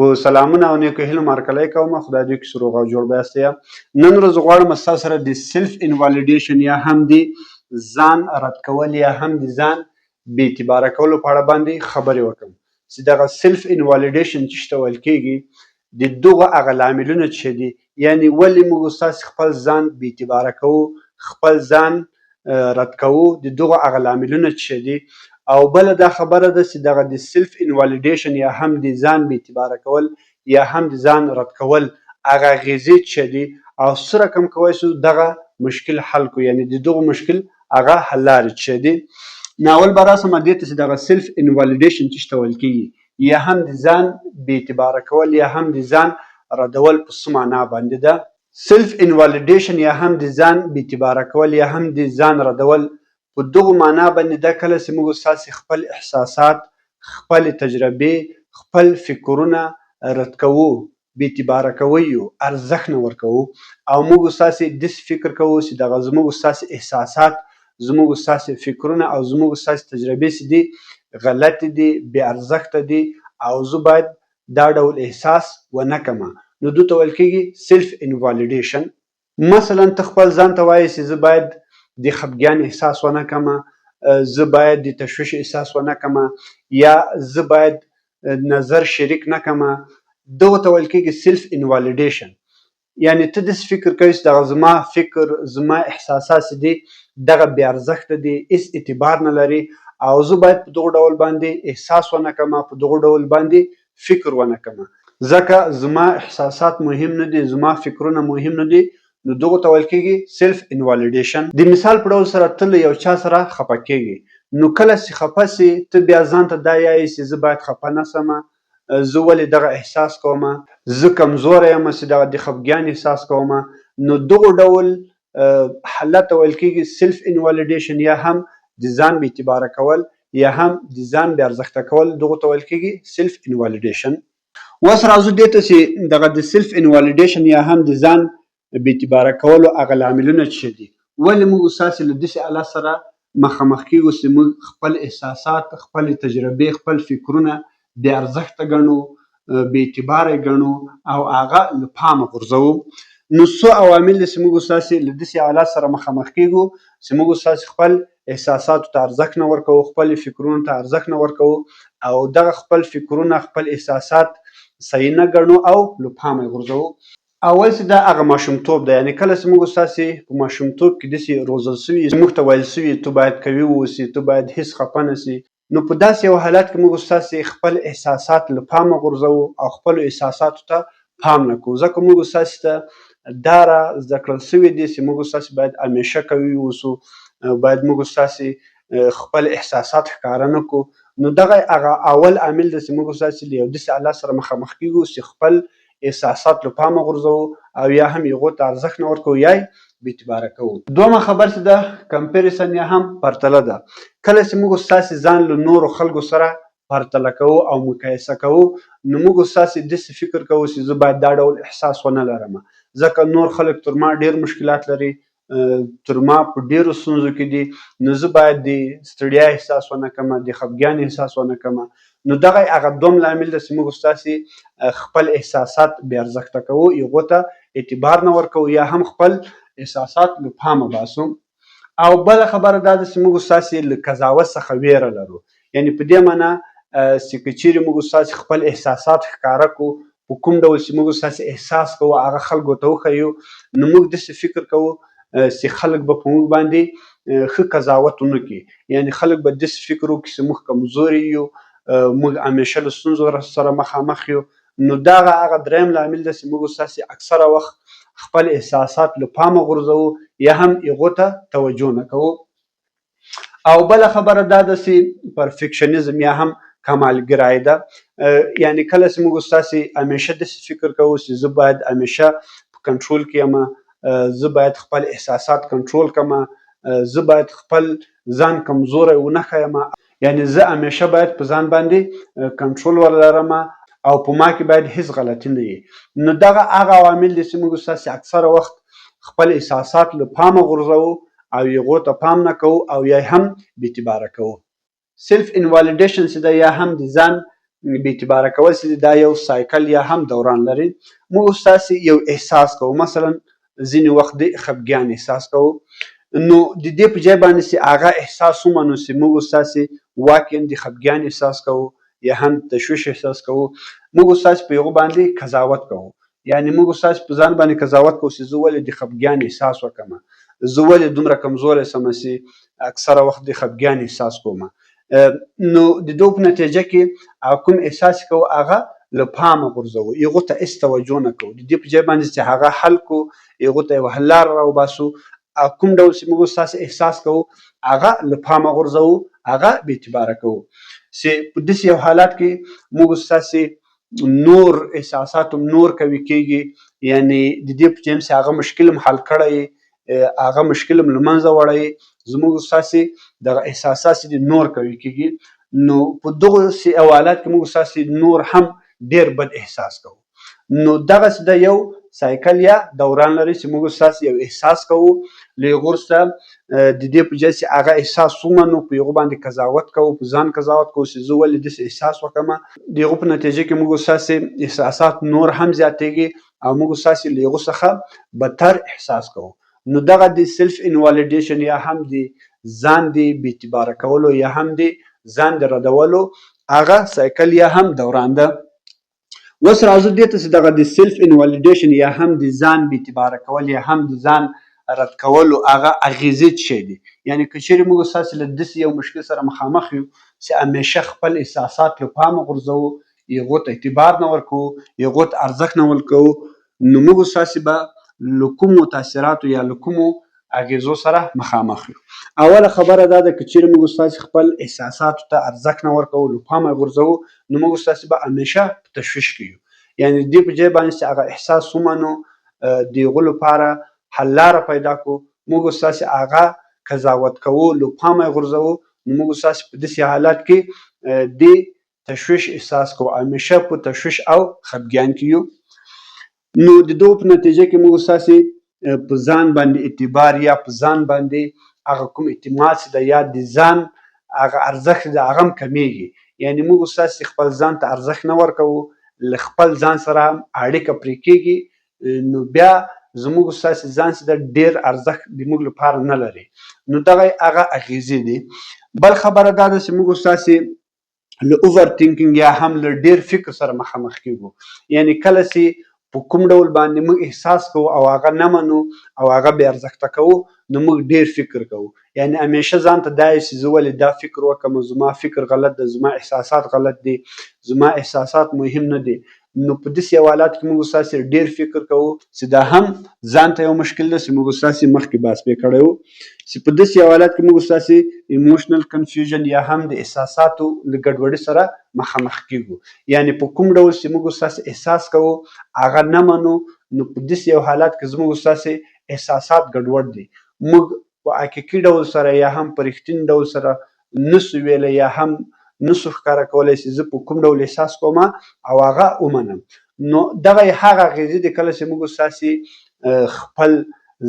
په سلامونه او نیکو هیلو مارکلی کوم. خدای دې وکړي چې روغ او جوړ به یاست. نن ورځ غواړم ستاسو سره د self invalidation یا هم د ځان رد کول یا هم د ځان بې اعتباره کولو په اړه باندې خبرې وکړم، چې دغه self invalidation چې ته ویل کېږي، د دغه هغه لاملونه چې دي، یعنی ولې موږ ستاسو خپل ځان بې اعتباره کوو، خپل ځان رد کوو، د دغه هغه لاملونه چې دي. او بله دا خبره ده چې دغه د self invalidation یا هم د ځان بې اعتباره کول یا هم د ځان رد کول هغه اغېزې چې دي او څه رقم کوی شو دغه مشکل حل کړو، یعنی د دغه مشکل هغه حل لارې چې دي. نو اول به راسم دې ته چې دغه self invalidation چې ته ویل کېږي یا هم د ځان بې اعتباره کول یا هم د ځان ردول په څه معنا باندې ده. self invalidation یا هم د ځان بې اعتباره کول یا هم د ځان ردول په دغو معنا باندې ده کله چې موږ ستاسې خپل احساسات، خپلې تجربې، خپل فکرونه رد کوو، بې اعتباره کوو یو، ارزښت نه ورکوو، او موږ ستاسې داسې فکر کوو چې دغه زموږ ستاسې احساسات، زموږ ستاسې فکرونه او زموږ ستاسې تجربې چې دي غلطې دي، بې ارزښته دي او زه باید دا ډول احساس ونه کړم. نو دې ته ویل کېږي self invalidation. مثلا ته خپل ځان ته وایې چې زه باید د خفګان احساس ونه کړم، زه باید د تشویش احساس ونه کړم، یا زه باید نظر شریک نه کړم. دغه ته ویل کېږي self invalidation. یعنی ته داسې فکر کوې چې دغه زما فکر، زما احساسات چې دي دغه بې ارزښته دي، هېڅ اعتبار نه لري او زه باید په دغه ډول باندې احساس ونه کړم، په دغه ډول باندې فکر ونه کړم، ځکه زما احساسات مهم نه دي، زما فکرونه مهم نه دي. نو دغه ته ویل کېږي self invalidation. د مثال په ډول سره ته له یو چا سره خفه کېږي، نو کله چې خفه سې ته بیا ځان ته دا یایې چې زه باید خفه نه سم، زه ولې دغه احساس کوم، زه کمزوری یم چې دغه د خفګان احساس کوم. نو دغه ډول حالت ته ویل کېږي self invalidation یا هم د ځان بې اعتباره کول یا هم د ځان بې ارزښته کول، دغه ته ویل کېږي self invalidation. اوس راځو دې ته چې دغه د self invalidation یا هم د ځان بې اعتباره کولو هغه لاملونه چې دي، ولې موږ ستاسې له داسې حالت سره مخامخ کېږو چې موږ خپل احساسات، خپلې تجربې، خپل فکرونه بې ارزښته ګڼو، بې اعتباره ګڼو او هغه له پامه غورځوو؟ نو څو عوامل دي چې موږ ستاسې له داسې حالت سره مخامخ کېږو چې موږ ستاسې خپل احساساتو ته ارزښت نه ورکوو، خپل فکرونو ته ارزښت نه ورکوو او دغه خپل فکرونه، خپل احساسات صحیح نه ګڼو او له پامه یې غورځوو. اول چې دا هغه ماشومتوب دی، یعنی کله چې موږ ستاسې په ماشومتوب کې داسې روزل سوي، موږ ته ویل سوي ته باید قوي واوسې، ته باید هیڅ خفه نه سي، نو په داسې یو حالت کې موږ ستاسې خپل احساسات له پامه غورځوو او خپلو احساساتو ته پام نه کوو، ځکه موږ ستاسې ته دا را زده کړل سوي دي چې موږ ستاسې باید همیشه قوي اوسو، باید موږ ستاسې خپل احساسات ښکاره نه کړو. نو دغه هغه اول عامل دی چې موږ ستاسې له یو داسې حالت سره مخامخ کېږو چې خپل احساسات له پامه غورځوو او یا هم هغو ته ارزښت نه ورکوو یا یې بې اعتباره کوو. دوهمه خبر چې ده comparison یا هم پرتله ده. کله چې موږ ستاسې ځان له نورو خلکو سره پرتله کوو او مقایسه کوو، نو موږ ستاسې داسې فکر کوو چې زه باید دا ډول احساس ونه لرم، ځکه نور خلک تر ما ډېر مشکلات لري، تر ما په ډېرو ستونزو کې دي، نو زه باید د ستړیا احساس ونه کړم، د خفګان احساس ونه کړم. نو دغه هغه دوم لامل دی چې موږ ستاسې خپل احساسات بې ارزښته کوو، هغو ته اعتبار نه ورکوو یا هم خپل احساسات له پامه باسو. او بله خبره دا ده چې موږ ستاسې له قضاوت څخه ویره لرو، یعنی په دې معنا چې که چیرې موږ ستاسې خپل احساسات ښکاره کړو، په کوم ډول چې موږ ستاسې احساس کوو هغه خلکو ته وښیو، نو موږ داسې فکر کوو چې خلک به په موږ باندې ښه قضاوت ونه کړي، یعنی خلک به داسې فکر وکړي چې موږ کمزوري یو، موږ همیشه له ستونزو سره مخامخ یو. نو دغه هغه دریم لامل دی چې موږ ستاسې اکثره وخت خپل احساسات له پامه غورځوو یا هم هغو ته توجه نه کوو. او بله خبره دا ده چې perfectionism یا هم کمالګرایي ده، یعنی کله چې موږ ستاسې همیشه داسې فکر کوو چې زه باید همیشه په کنټرول کې یم، زه باید خپل احساسات کنټرول کړم، زه باید خپل ځان کمزوری ونه ښیم، یعنی زه همیشه باید په ځان باندې کنټرول ولرم او په ما کې باید هیڅ غلطي نه وي. نو دغه هغه عوامل دي چې موږ ستاسې اکثره وخت خپل احساسات له پامه غورځوو او هغو ته پام نه کوو او یا هم بې اعتباره کوو. self invalidation چې ده یا هم د ځان بې اعتباره کول چې دا یو cycle یا هم دوران لري. موږ ستاسې یو احساس کوو، مثلا ځینې وخت د خفګان احساس کوو، نو د دې په ځای باندې چې هغه احساس ومنو چې موږ ستاسې واقعا د خفګان احساس کوو یا هم تشویش احساس کوو، موږ ستاسې په هغو باندې قضاوت کوو. یعنی موږ ستاسې په ځان باندې قضاوت کوو چې زه ولې د خفګان احساس وکړم، زه ولې دومره کمزوری سم چې اکثره وخت د خفګان احساس کوم. نو د دو په نتیجه کې هغه کوم احساس کوو هغه له پامه غورځوو، هغو ته هېڅ توجه نه کوو. د دې په ځای باندې چې هغه حل کړو، هغو ته یوه حل لاره راوباسو، کوم ډول چې موږ ستاسې احساس کوو هغه له پامه غورځوو، هغه بې اعتباره کوو. چې په داسې یو حالت کې موږ ستاسې نور احساسات هم نور قوي کېږي، یعنی د دې په ځای چې هغه مشکل هم حل کړی، هغه مشکل هم له منځه وړی، زموږ ستاسې دغه احساسات چې دي نور قوي کېږي. نو په دغسې یو حالت کې موږ ستاسې نور هم ډېر بد احساس کوو. نو دغسې د یو cycle یا دوران لري چې موږ ستاسې یو احساس کوو، له هغه وروسته د دې په ځای چې هغه احساس ومنو، په هغو باندې قضاوت کوو، په ځان قضاوت کوو چې زه ولې داسې احساس وکړم. د هغو په نتیجه کې موږ ستاسې احساسات نور هم زیاتېږي او موږ ستاسې له هغو څخه بدتر احساس کوو. نو دغه د self invalidation یا هم د ځان د بې اعتباره کولو یا هم د ځان د ردولو هغه cycle یا هم دوران ده. اوس راځو دې ته چې دغه د self invalidation یا هم د ځان بې اعتباره کول یا هم د ځان رد کولو هغه اغیزې څه شی دي. یعنی که چیرې موږ ستاسې له داسې یو مشکل سره مخامخ یو چې همیشه خپل احساسات له پامه غورځوو، هغو ته اعتبار نه ورکوو، هغو ته ارزښت نه ورکوو، نو موږ ستاسې به له کومو تاثیراتو یا له کومو اغیزو سره مخامخ یو. اوله خبره دا ده که چیرې موږ ستاسې خپل احساساتو ته ارزښت نه ورکوو، له پامه یې غورځوو، نو موږ ستاسې به همیشه په تشویش کې یو. یعنی د دې په ځای باندې چې هغه احساس ومنو، د هغو لپاره حل لاره پیدا کړو، موږ ستاسې هغه قضاوت کوو، له پامه یې غورځوو، نو موږ ستاسې په داسې حالت کې د تشویش احساس کوو، همیشه په تشویش او خفګان کې یو. نو د دغو په نتیجه کې موږ ستاسې په ځان باندې اعتبار یا په ځان باندې هغه کوم اعتماد چې ده یا د ځان هغه ارزښت ده هغه هم کمیږي. یعنی موږ ستاسې خپل ځان ته ارزښت نه ورکوو، له خپل ځان سره هم اړیکه پرې کېږي، نو بیا زموږ ستاسې ځان چې ده ډېر ارزښت د موږ لپاره نه لري. نو دغه هغه اغیزې دي. بل خبره دا ده چې موږ ستاسې له overthinking یا هم له ډېر فکر سره مخامخ کېږو. یعنی کله چې په کوم ډول باندې موږ احساس کوو او هغه نه منو او هغه بې ارزښته کوو، نو موږ ډېر فکر کوو. یعنی همیشه ځان ته دا چې زه ولې دا فکر وکړم، زما فکر غلط ده، زما احساسات غلط دي، زما احساسات مهم نه دي. نو په داسې یو حالت کې موږ ستاسې ډېر فکر کوو چې دا هم ځان ته یو مشکل ده چې موږ ستاسې مخکې بحث پرې کړی و، چې په داسې یو حالت کې موږ ستاسې emotional confusion یا هم د احساساتو له ګډوډي سره مخامخ کېږو. یعنی په کوم ډول چې موږ ستاسې احساس کوو هغه نه منو، نو په داسې یو حالت کې زموږ ستاسې احساسات ګډوډ دي. موږ په حقیقي ډول سره یا هم په رښتیني ډول سره نسو ویلی یا هم نسو ښکاره کولی چې زه په کوم ډول احساس کوم او هغه ومنم. نو دغه یې هغه اغېزې دي کله چې موږ ستاسې خپل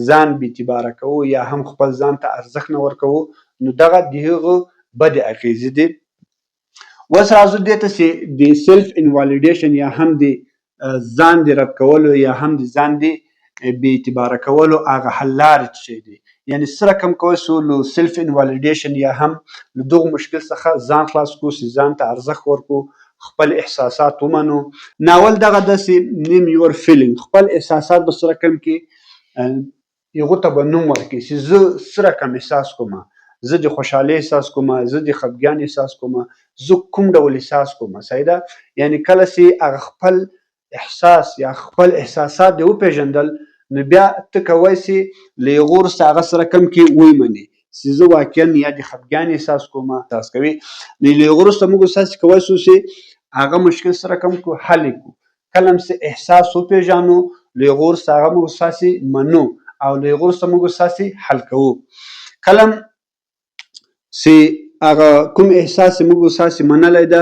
ځان بې اعتباره کوو یا هم خپل ځان ته ارزښت نه ورکوو، نو دغه د هغو بدې اغېزې دي. اوس راځو دې ته چې د self invalidation یا هم د ځان د رد کولو یا هم د ځان د بې اعتباره کولو هغه حل لارې څه شی دي. یعنی څه رقم کولی شو له self invalidation یا هم له دغو مشکل څخه ځان خلاص کړو چې ځان ته ارزښت ورکړو، خپل احساسات ومنو. نو اول دغه داسې name your feeling، خپل احساسات به څه رقم کې هغو ته به نوم ورکړي چې زه څه رقم احساس کوم، زه د خوشحالۍ احساس کوم، زه د خفګان احساس کوم، زه کوم ډول احساس کوم. صحیح ده. یعنی کله چې هغه خپل احساس یا خپل احساسات دې وپېژندل، نو بیا ته کوی سې له هغو وروسته هغه سره کم کې ومنې چې زه واقعا یا د خفګان احساس کوم احساس کوي. نو له هغو وروسته موږ ستاسې کوی سو چې هغه مشکل سره کم کړو، حل یې کړو. کله هم چې احساس وپېژنو، له هغو وروسته هغه موږ ستاسې منو او له هغو وروسته موږ ستاسې حل کوو. کله هم چې هغه کوم احساس چې موږ ستاسې منلی ده،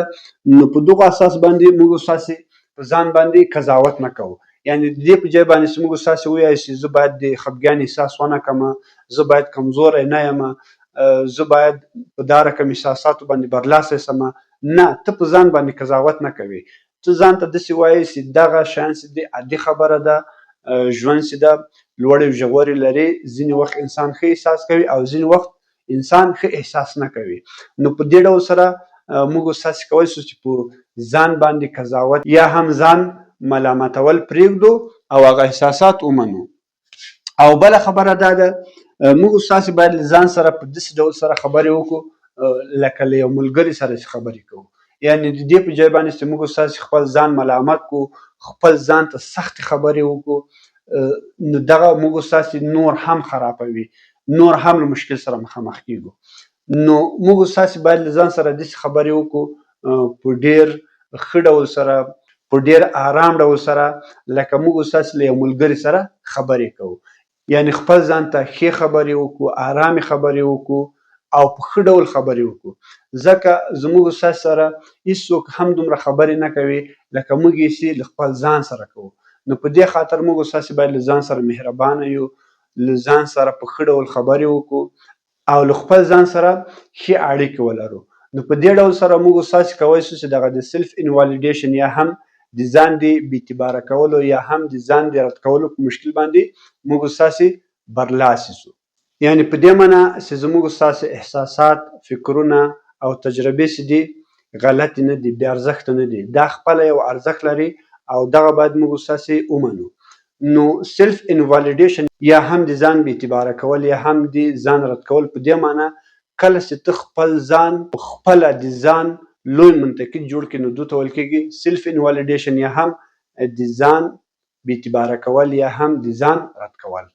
نو په دغه اساس باندې موږ ستاسې په ځان باندې قضاوت نه کوو. یعنی د دې په ځای باندې چې موږ ستاسې ووایو چې زه باید د خفګان احساس ونه کړم، زه باید کمزوری نه یم، زه باید په دا رقم احساساتو باندې برلاسی سم، نه، ته په ځان باندې قضاوت نه کوې. ته ځان ته داسې وایې چې دغه شیان چې دي عادي خبره ده. ژوند چې ده لوړې او ژورې لري، ځینې وخت انسان ښه احساس کوي او ځینې وخت انسان ښه احساس نه کوي. نو په دې ډول سره موږ ستاسې کولی شو چې په ځان باندې قضاوت یا هم ځان ملامتول پرېږدو او هغه احساسات ومنو. او بله خبره دا ده، موږ ستاسې باید له ځان سره په داسې ډول سره خبرې وکړو لکه له یو ملګري سره چې خبرې کوو. یعنې د دې په جای باندې چې موږ ستاسې خپل ځان ملامت کړو، خپل ځان ته سختې خبرې وکړو، نو دغه موږ ستاسې نور هم خرابوي، نور هم له مشکل سره مخامخ کیږو. نو موږ ستاسې باید له ځان سره داسې خبرې وکړو په ډېر ښه ډول سره، په ډېر آرام ډول سره، لکه موږ ستاسې له یو ملګري سره خبرې کوو. یعنې خپل ځان ته ښې خبرې وکړو، آرامې خبرې وکړو او په ښه ډول خبرې وکړو، ځکه زموږ ستاسې سره هیڅوک هم دومره خبرې نه کوي لکه موږ یې چې له خپل ځان سره کوو. نو په دې خاطر موږ ستاسې باید له ځان سره مهربانه یو، له ځان سره په ښه ډول خبرې وکړو او له خپل ځان سره ښې اړیکې ولرو. نو په دې ډول سره موږ ستاسې کولی شو چې دغه د self invalidation یا هم د ځان د بې اعتباره کولو یا هم د ځان د رد کولو په مشکل باندې موږ ستاسې برلاسي شو. یعنې په دې معنی چې زموږ ستاسې احساسات، فکرونه او تجربې چې دي غلطې نه دي، بې ارزښته نه دي، دا خپله یو ارزښت لري او دغه باید موږ ستاسې ومنو. نو self invalidation یا هم د ځان بې اعتباره کول یا هم د ځان رد کول په دې معنی کله چې ته خپل ځان خپله د ځان لوی منتقد جوړ کړې، نو دوی ته ویل کېږي self invalidation یا هم د ځان بې اعتباره کول یا هم د ځان رد کول.